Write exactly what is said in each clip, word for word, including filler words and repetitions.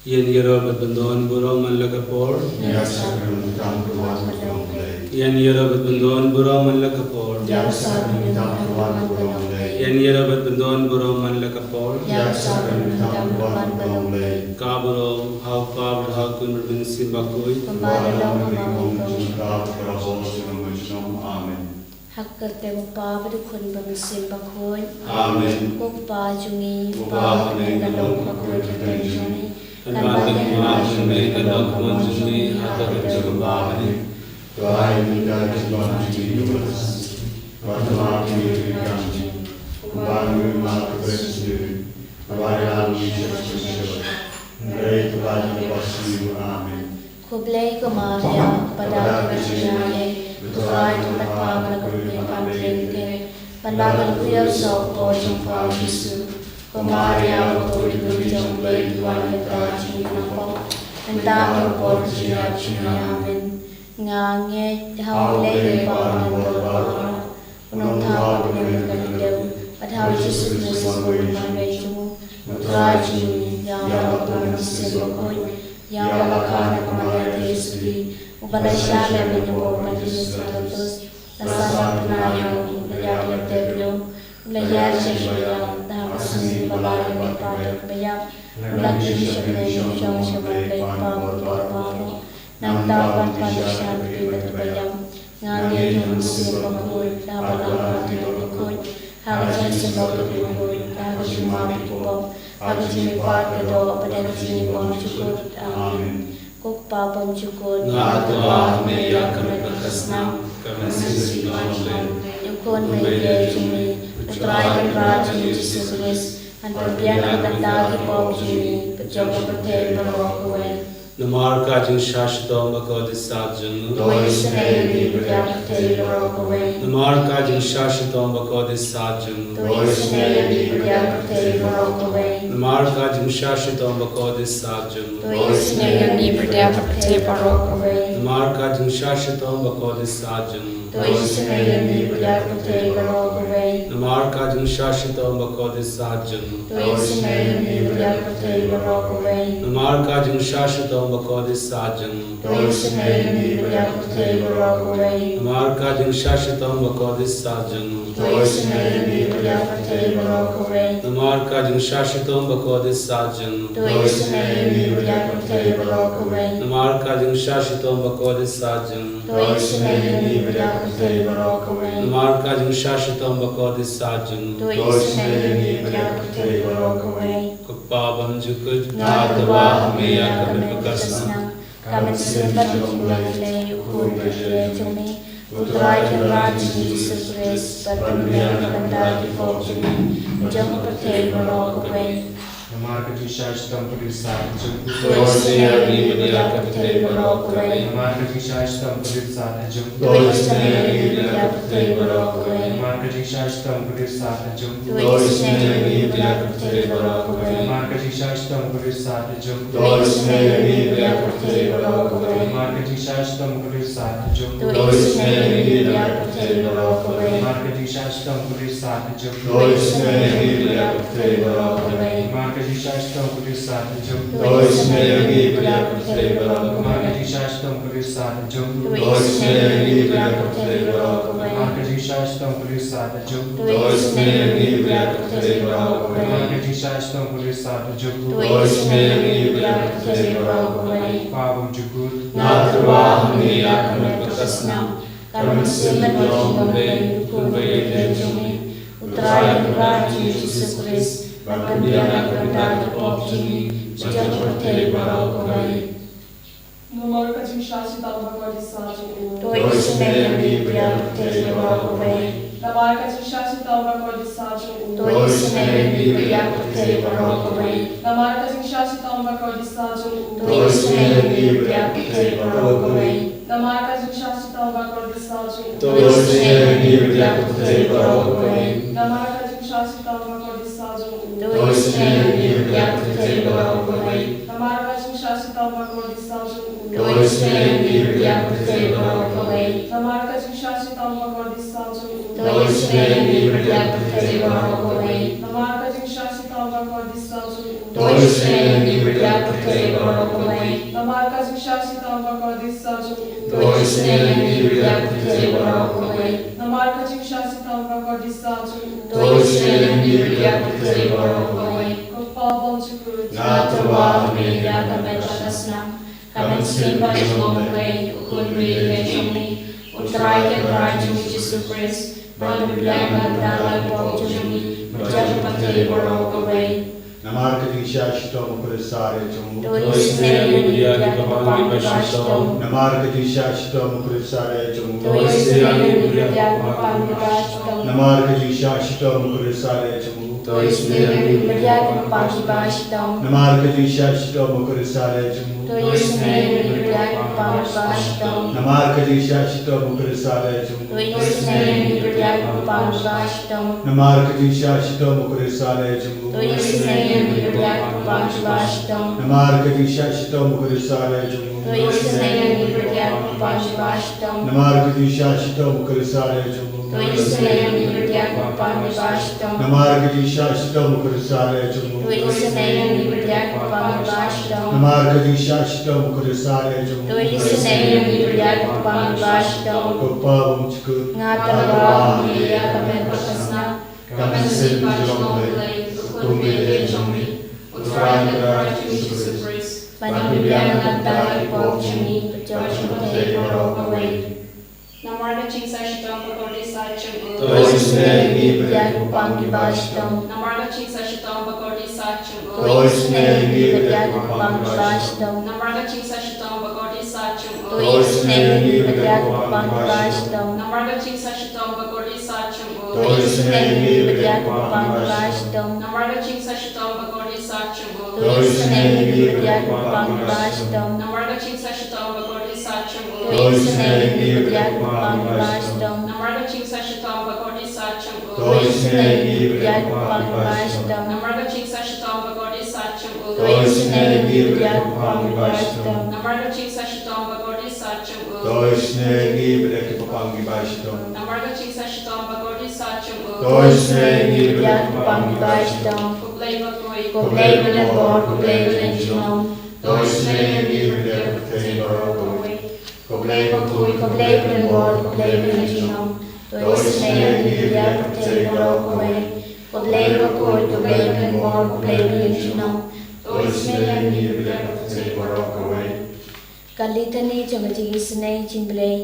Ïa ngi ïaroh bad ban don burom man la ka por. Ïa ka sakrimen tam ka wan ka long Blei. Ïa ngi ïaroh bad ban don burom man la ka por. Ïa ka sakrimen tam ka wan ka long Blei. Ïa ngi ïaroh bad ban don burom man la ka por. Ïa ka sakrimen tam ka wan ka long Blei. Ka burom ha u Kpa bad ha u Khun bad ha u Mynsiem Bakhuid. Kumba la long ha u Kpa. Amen. Ha ka kyrteng u Kpa bad u Khun bad u Mynsiem Bakhuid. Amen. Ko Kpa jong ngi uba ha bneng, ka long bakhuid ka kyrteng jong me. Kan wanrah ka hima jong me, kan long ka mon jong me ha ka kyrteng jong u Kpa ha bneng. To ai mynta ka jingbam jong ngi, bad to map ïa ngi ki kam jong ngi, kumba ngi map ïa ki, bad to ngi sha ka jingsngewsih, hynrei to ai ïa ngi ka jingim. Amen. Khublei ko Maria, kaba don ka jingïaid, U Trai u don bad pha, pha la kyrkhu ïa pha ban ïeng, bad pha la kyrkhu ïa u saw u kpoh jong pha u Jisu. Ko Maria, kaba kyrkhu jong U Blei, to wan ïa ngi kiba pop, mynta bad ha ka por ka jingïap jong ngi. Amen. Nga ngeit ha U Blei U Kpa, U Nongthaw bad U Nongpynim ka dei, bad ha U Jisu Khrist u nongwanrei jong ngi, U Trai jong ngi, ïa uba la pynlong da U Mynsiem Bakhuid, ïa uba la kha na ka Maria Theisotti, uba la shah lem ha u Pontius Pilatus, la sahnarphna ïa u, la ïap, la tep ïa u, la hiar sha ki baïap, bad ha ka sngi ba lai u la leit pat sha ki baïap, u la kiew sha bneng, u shong sha U Blei Kpa uba don baroh. Nangta un pan sha ka kti bad ki baïap. Nga ngeit ha U Mynsiem Bakhuid, ha ka Balang Katholik bakhuid, ha ka jingsymbai bakhuid, ha ka jingmap ki pop, ha ka jingmihpat ka doh, bad ha ka jingim bymjukut. Amen. Ko Kpa bymjukut, nga tharai ba me ïa ka met bad ka snam, ka mynsiem bad ka jingim, ïa u Khun baieit jong me, U Trai Kynrad jong ngi U Jisu Khrist, un pynbiang na ka bynta ki pop jong ngi bad jong ka pyrthei baroh kawei. Namar ka jingshah shitom bakordit sat jong u, to isynei ïa ngi bad ïa ka pyrthei baroh kawei. Namar ka jingshah shitom bakordit sat jong u, to isynei ïa ngi bad ïa ka pyrthei baroh kawei. Namar ka jingshah shitom bakordit sat jong u, to isynei ïa ngi bad ïa ka pyrthei baroh kawei. Namar ka jingshah shitom bakordit sat jong u, to isynei ïa ngi bad ïa ka pyrthei baroh kawei. Namar ka jingshah shitom bakordit sat jong u, to isynei ïa ngi bad ïa ka pyrthei baroh kawei. Namar ka jingshah shitom bakordit sat jong u, to isynei ïa ngi bad ïa ka pyrthei baroh kawei. Namar ka jingshah shitom bakordit sat jong u, to isynei ïa ngi bad ïa ka pyrthei baroh kawei. Namar ka jingshah shitom bakordit sat jong u, to isynei ïa ngi bad ïa ka pyrthei baroh kawei. Namar ka jingshah shitom bakordit sat jong u, to isynei ïa ngi bad ïa ka pyrthei baroh kawei. Namar ka jingshah shitom bakordit sat jong u, to isynei ïa ngi bad ïa ka pyrthei baroh kawei. Ko Kpa bymjukut, nga tharai ba me ïa ka met bad ka snam, ka mynsiem bad ka jingim u Blei, U Khun baieit jong me, U Trai Kynrad jong ngi U Jisu Khrist, ban pynbiang na ka bynta ki pop jong ngi bad jong ka pyrthei baroh kawei. Namar ka jingshah shitom bakordit sat jong u, to isynei ïa ngi bad ïa ka pyrthei baroh kawei. Namar ka jingshah shitom bakordit sat jong u, to isynei ïa ngi bad ïa ka pyrthei baroh kawei. Namar ka jingshah shitom bakordit sat jong u, to isynei ïa ngi bad ïa ka pyrthei baroh kawei. Namar ka jingshah shitom bakordit sat jong u, to isynei ïa ngi bad ïa ka pyrthei baroh kawei. Namar ka jingshah shitom bakordit sat jong u, to isynei ïa ngi bad ïa ka pyrthei baroh kawei. Namar ka jingshah shitom bakordit sat jong u, to isynei ïa ngi bad ïa ka pyrthei baroh kawei. Namar ka jingshah shitom bakordit sat jong u, to isynei ïa ngi bad ïa ka pyrthei baroh kawei. Namar ka jingshah shitom bakordit sat jong u, to isynei ïa ngi bad ïa ka pyrthei baroh kawei. Namar ka jingshah shitom bakordit sat jong u, to isynei ïa ngi bad ïa ka pyrthei baroh kawei. Namar ka jingshah shitom bakordit sat jong u, to isynei ïa ngi bad ïa ka pyrthei baroh kawei. Kpa bymjukut, nga tharai ba me ïa ka met bad ka snam, ka mynsiem bad ka jingim u Blei, U Khun baieit jong me, U Trai Kynrad jong ngi U Jisu Khrist, ban pynbiang na ka bynta ki pop jong ngi bad jong ka pyrthei baroh kawei. Namar ka jingshah shitom bakordit sat jong u, to isynei ïa ngi bad ïa ka pyrthei baroh kawei. Namar ka jingshah shitom bakordit sat jong u, to isynei ïa ngi bad ïa ka pyrthei baroh kawei. Namar ka jingshah shitom bakordit sat jong u, to isynei ïa ngi bad ïa ka pyrthei baroh kawei. Namar ka jingshah shitom bakordit sat jong u, to isynei ïa ngi bad ïa ka pyrthei baroh kawei. Namar ka jingshah shitom bakordit sat jong u, to isynei ïa ngi bad ïa ka pyrthei baroh kawei. Namar ka jingshah shitom bakordit sat jong u, to isynei ïa ngi bad ïa ka pyrthei baroh kawei. Namar ka jingshah shitom bakordit sat jong u, to isynei ïa ngi bad ïa ka pyrthei baroh kawei. Namar ka jingshah shitom bakordit sat jong u, to To isynei ïa ngi bad ïa ka pyrthei baroh kawei. Namar ka jingshah shitom bakordit sah jong u. To isynei ïa ngi bad ïa ka pyrthei baroh kawei. Namar ka jingshah shitom bakordit sah jong u. To isynei ïa ngi bad ïa ka pyrthei baroh kawei. Ko Pa bymjukut. Nga tyrwa ha me ïa ka met bad ka snam. Ka mynsiem bajynlong U Blei, U Khun uba ïeit jong ngi, U Trai Kynrad jong ngi Jisu Khrist, ban pynbiang bad ban pynbiang ïa ka pop jong ngi, bad jong ka pyrthei baroh kawei. Namar ka jingshah shitom u Khrist sah re jong u. To isynei ïa ngi bad ïa ka pang kiba shitom. Namar ka jingshah shitom u Khrist sah re jong u. To isynei ïa ngi bad ïa ka pang kiba shitom. Namar ka jingshah shitom u Khrist sah re jong u. To isynei ïa ngi bad ïa ka pang kiba shitom. Namar ka jingshah shitom u Khrist sah re jong u. To isynei ïa ngi bad ïa ka pang kiba shitom. Namar ka jingshah shitom u Khrist sah re jong u. To isynei ïa ngi bad ïa ka pang kiba shitom. Namar ka jingshah shitom u Khrist sah re jong u. To isynei ïa ngi bad ïa ka pang kiba shitom. Namar ka jingshah shitom u Khrist sah re jong u. To isynei ïa ngi bad ïa ka pang kiba shitom. Namar ka jingshah shitom u Khrist sah re jong u. To isynei ïa ngi bad ïa ka pang kiba shitom. Namar ka jingshah shitom u Khrist sah re jong u. To isynei ïa ngi bad ïa ka pang kiba shitom. Namar ka jingshah shitom u Khrist sah re jong u. To isynei ïa ngi bad ïa ka pang kiba shitom. Ko Pa bymjukut. Nga tyrwa ha me ïa ka met bad ka snam. Ka mynsiem bajynlong U Blei, U Khun uba ïeit jong ngi, U Trai Kynrad jong ngi Jisu Khrist, ban pynbiang bad ban pynbiang ïa ka pop jong ngi, bad jong ka pyrthei baroh kawei. Namar ka jingshah shitom bakordit sah jong u. To isynei ïa ngi bad ïa ka pang kiba shitom. Namar ka jingshah shitom bakordit sah jong u. To isynei ïa ngi bad ïa ka pang kiba shitom. Namar ka jingshah shitom bakordit sah jong u. To isynei ïa ngi bad ïa ka pang kiba shitom. Namar ka jingshah shitom bakordit sah jong u. To isynei ïa ngi bad ïa ka pang kiba shitom. Namar ka jingshah shitom bakordit sah jong u. To isynei ïa ngi bad ïa ka pang kiba shitom. Namar ka jingshah shitom bakordit sah jong u. To isynei ïa ngi bad ïa ka pang kiba shitom. Namar ka jingshah shitom bakordit sah jong u. To isynei ïa ngi bad ïa ka pang kiba shitom. Namar ka jingshah shitom bakordit sah jong u. To isynei ïa ngi bad ïa ka pang kiba shitom. Namar ka jingshah shitom bakordit sah jong u. To isynei ïa ngi bad ïa ka pang kiba shitom. Namar ka jingshah shitom bakordit sah jong u. To isynei ïa ngi bad ïa ka pang kiba shitom. Ko Blei bakhuid. Ko Blei badonbor, ko Blei balyngjunom. To isynei ïa ngi bad ïa ka pyrthei baroh kawei. Ko Blei bakhuid, ko Blei badonbor, ko Blei balyngjunom. To isynei ïa ngi bad ïa ka pyrthei baroh kawei. Ko Blei bakhuid, ko Blei badonbor, ko Blei balyngjunom. To isynei ïa ngi bad ïa ka pyrthei baroh kawei. Ka litani jong ka jingisynei jong U Blei.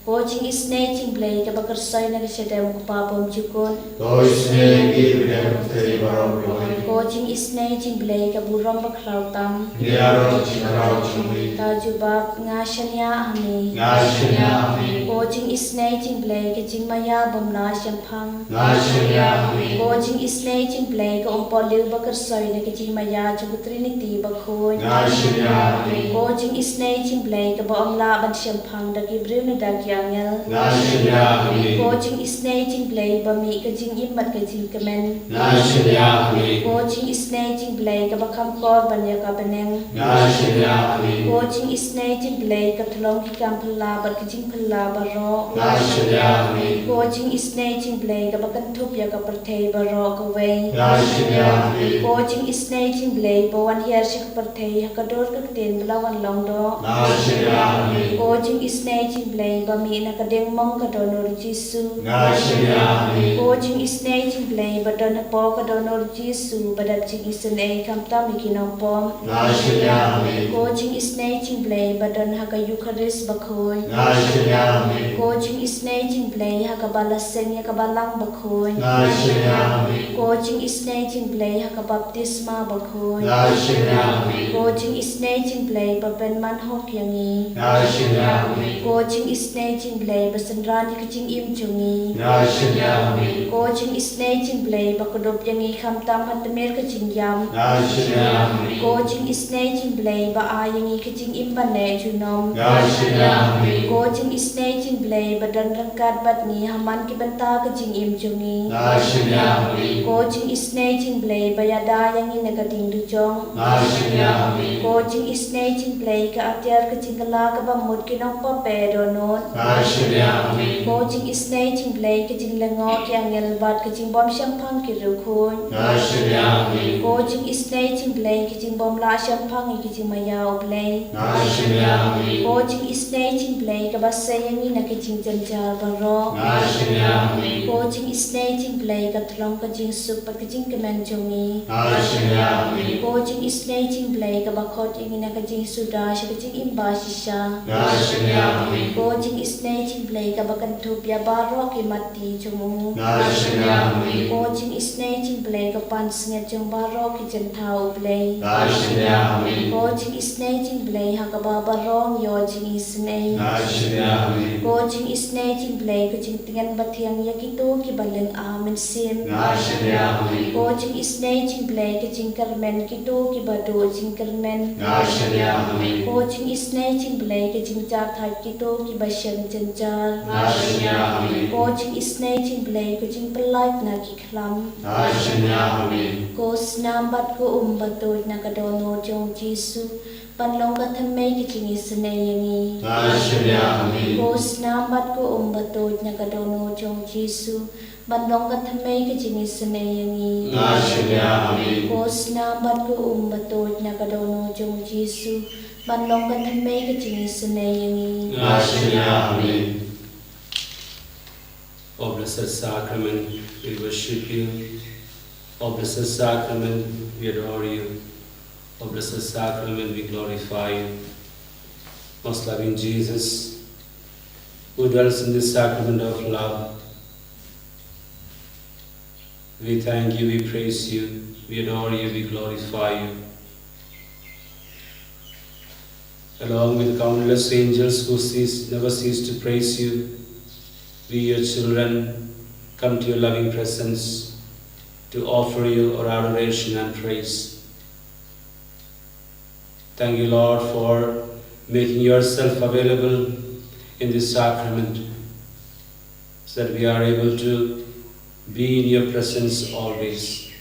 Ko jingisynei jong U Blei kaba kyrsoi na ka shadem U Kpa bymjukut. To isynei ïa ngi bad ïa ka pyrthei baroh kawei. Ko jingisynei jong U Blei ka burom bakhraw tam. Ïa ka jingkhraw jong u. To jubab, nga shaniah ha me. Nga shaniah ha me. Ko jingisynei jong U Blei ka jingmaïa bym lah shemphang. Nga shaniah ha me. Ko jingisynei jong U Blei ka umpohliew ba kyrsoi na ka jingmaïa jong ka Trinity bakhuid. Nga shaniah ha me. Ko jingisynei jong U Blei kaba ym lah ban shemphang da ki briew ne da ki angel. Nga shaniah ha me. Ko jingisynei jong U Blei ba mih ka jingim bad ka jingkmen. Nga shaniah ha me. Ko jingisynei jong U Blei kaba kham kor ban ïa ka bneng. Nga shaniah ha me. Ko jingisynei jong U Blei ka tyllong ki kam phylla bad ka jingphylla baroh. Nga shaniah ha me. Ko jingisynei jong U Blei kaba kynthup ïa ka pyrthei baroh kawei. Nga shaniah ha me. Ko jingisynei jong U Blei ba wan hiar sha ka pyrthei ha ka dur ka ktien ba la wan long doh. Nga shaniah ha me. Ko jingisynei jong U Blei ba mih na ka diengmong ka dohnud Jisu. Nga shaniah ha me. Ko jingisynei jong U Blei ba don hapoh ka dohnud Jisu ba dap jingisynei khamtam ïa ki nongpop. Nga shaniah ha me. Ko jingisynei jong U Blei ba don ha ka Eukharist bakhuid. Nga shaniah ha me. Ko jingisynei jong U Blei ha kaba la seng ïa ka balang bakhuid. Nga shaniah ha me. Ko jingisynei jong U Blei ha ka baptisma bakhuid. Nga shaniah ha me. Ko jingisynei jong U Blei ba pynman hok ïa ngi. Nga shaniah ha me. Ko jingisynei jong U Blei ba synran ïa ka jingim jong ngi. Nga shaniah ha me. Ko jingisynei jong U Blei ba kdup ïa ngi khamtam ha tmier ka jingïap. Nga shaniah ha me. Ko jingisynei jong U Blei ba ai ïa ngi ka jingim ban neh junom. Nga shaniah ha me. Ko jingisynei jong U Blei ba don ryngkat bad ngi ha man ki bynta ka jingim jong ngi. Nga shaniah ha me. Ko jingisynei jong U Blei ba ïada ïa ngi na ka ding dujok. Nga shaniah ha me. Ko jingisynei jong U Blei ka atiar ka jingkylla kaba mut ki nongpop ba dohnud. Nga shim ïa, Amen. Ko jingisynei jong U Blei, ka jinglyngngoh ki angel bad ka jingbym shemphang ki riewkhuid. Nga shim ïa, Amen. Ko jingisynei jong U Blei, ka jingbym lah shemphang ïa ka jingmaïa U Blei. Nga shim ïa, Amen. Ko jingisynei jong U Blei, kaba sei ïa ngi na ka jingjynjar baroh. Nga shim ïa, Amen. Ko jingisynei jong U Blei, ka thlong ka jingsuk bad ka jingkmen jong ngi. Nga shim ïa, Amen. Ko jingisynei jong U Blei, kaba khot ïa ngi na ka jingsuda sha ka jingim ba shisha. Nga shim ïa, Amen. Ko jingisynei jong U Blei, kaba kynthup ïa baroh ki matti jong u. Nga shim ïa, Amen. Ko jingisynei jong U Blei, ka pansngiat jong baroh ki jingthaw U Blei. Nga shim ïa, Amen. Ko jingisynei jong U Blei, ha kaba baroh ngi ïoh jingisynei. Nga shim ïa, Amen. Ko jingisynei jong U Blei, ka jingtngen bathiang ïa kito kiba lynga mynsiem. Nga shim ïa, Amen. Ko jingisynei jong U Blei, ka jingkyrmen kito kiba duh jingkyrmen. Nga shim ïa, Amen. Ko jingisynei jong U Blei, ka jingjahthait kito kiba shem jynjar. Nga shim ïa, Amen. Ko jingisynei jong U Blei, ka jingpyllait na ki khlam. Nga shim ïa, Amen. Ko snam bad ko um batuid na ka dohnud jong U Jisu, ban long ka thymmei ka jingisynei ïa ngi. Nga shim ïa, Amen. Ko snam bad ko um batuid na ka dohnud jong U Jisu, ban long ka thymmei ka jingisynei ïa ngi. Nga shim ïa, Amen. Ko snam bad ko um batuid na ka dohnud jong U Jisu, ban long ka thymmei ka jingisynei ïa ngi. Nga shim ïa, Amen. O blessed sacrament, we worship you. O blessed sacrament, we adore you. O blessed sacrament, we glorify you. Most loving Jesus, who dwells in this sacrament of love, we thank you, we praise you, we adore you, we glorify you. Along with countless angels who cease, never cease to praise you, we, your children, come to your loving presence to offer you our adoration and praise. Thank you, Lord, for making yourself available in this sacrament so that we are able to be in your presence always.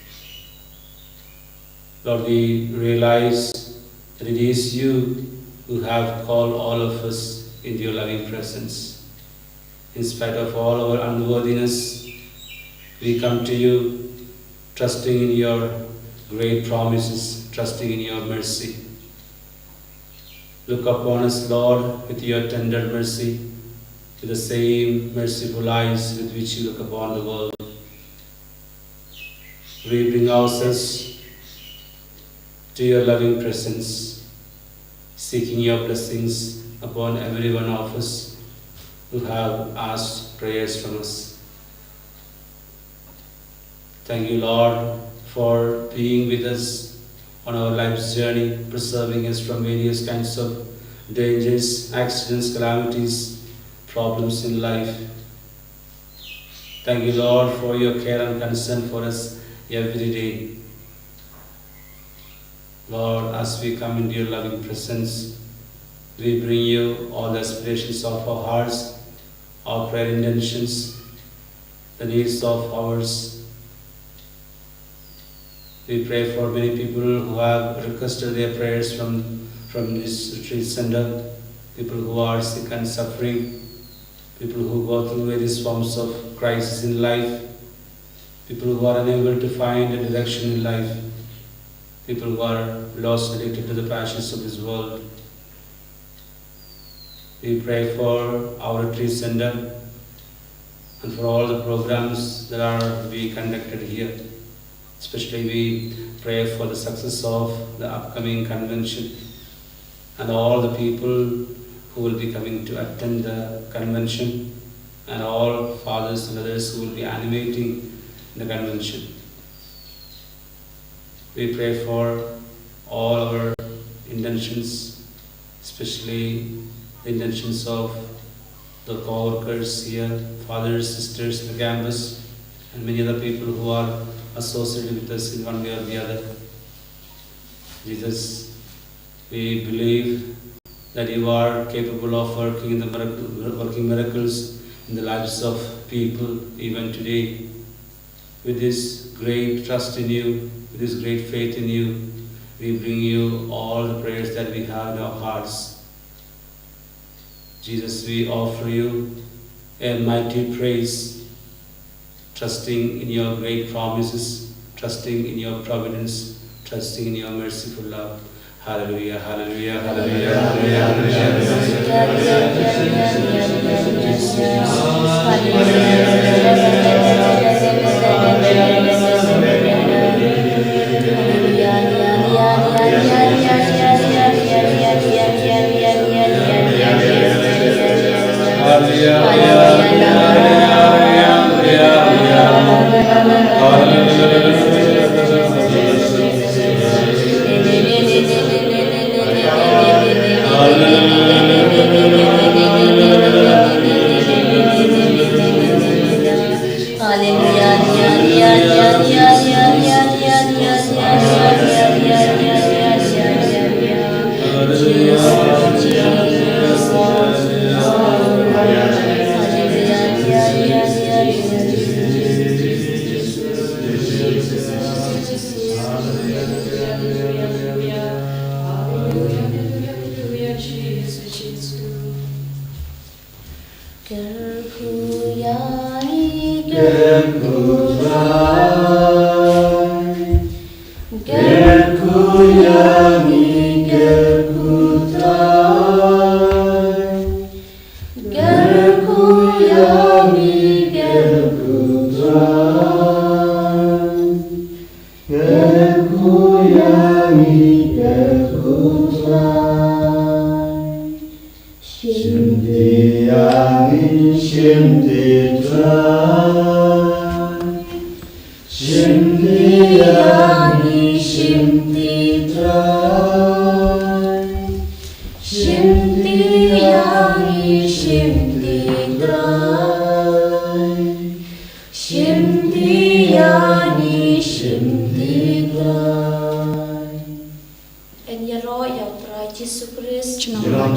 Lord, we realize that it is you who have called all of us into your loving presence. In spite of all our unworthiness, we come to you trusting in your great promises, trusting in your mercy. Look upon us, Lord, with your tender mercy, with the same merciful eyes with which you look upon the world. We bring ourselves to your loving presence, seeking your blessings upon every one of us who have asked prayers from us. Thank you, Lord, for being with us on our life's journey, preserving us from various kinds of dangers, accidents, calamities, problems in life. Thank you, Lord, for your care and concern for us every day. Lord, as we come into your loving presence, we bring you all the aspirations of our hearts, our prayer intentions, the needs of ours. We pray for many people who have requested their prayers from, from this retreat center, people who are sick and suffering, people who go through various forms of crisis in life, people who are unable to find a direction in life, people who are lost, addicted to the passions of this world. We pray for our retreat center and for all the programs that are being conducted here. Especially, we pray for the success of the upcoming convention and all the people who will be coming to attend the convention and all fathers and others who will be animating the convention. We pray for all our intentions, especially the intentions of the co-workers here, fathers, sisters, the campus, and many other people who are associated with us in one way or the other. Jesus, we believe that you are capable of working in the miracle, working miracles in the lives of people even today. With this great trust in you, with this great faith in you, we bring you all the prayers that we have in our hearts. Jesus, we offer you a mighty praise, trusting in your great promises, trusting in your providence, trusting in your merciful love. Hallelujah, hallelujah, hallelujah, hallelujah, hallelujah. Kyrkhu ïa ngi, kyrkhu Trai. Kyrkhu ïa ngi, kyrkhu Trai. Kyrkhu ïa ngi, kyrkhu Trai. Kyrkhu ïa ngi, kyrkhu Trai. Shimti ïa ngi, shimti Trai. Shimti ïa ngi, shimti Trai. Shimti ïa ngi, shimti Trai. Shimti ïa ngi, shimti Trai. Yn ïaroh ïa u Trai Jisu Khrist. Junom.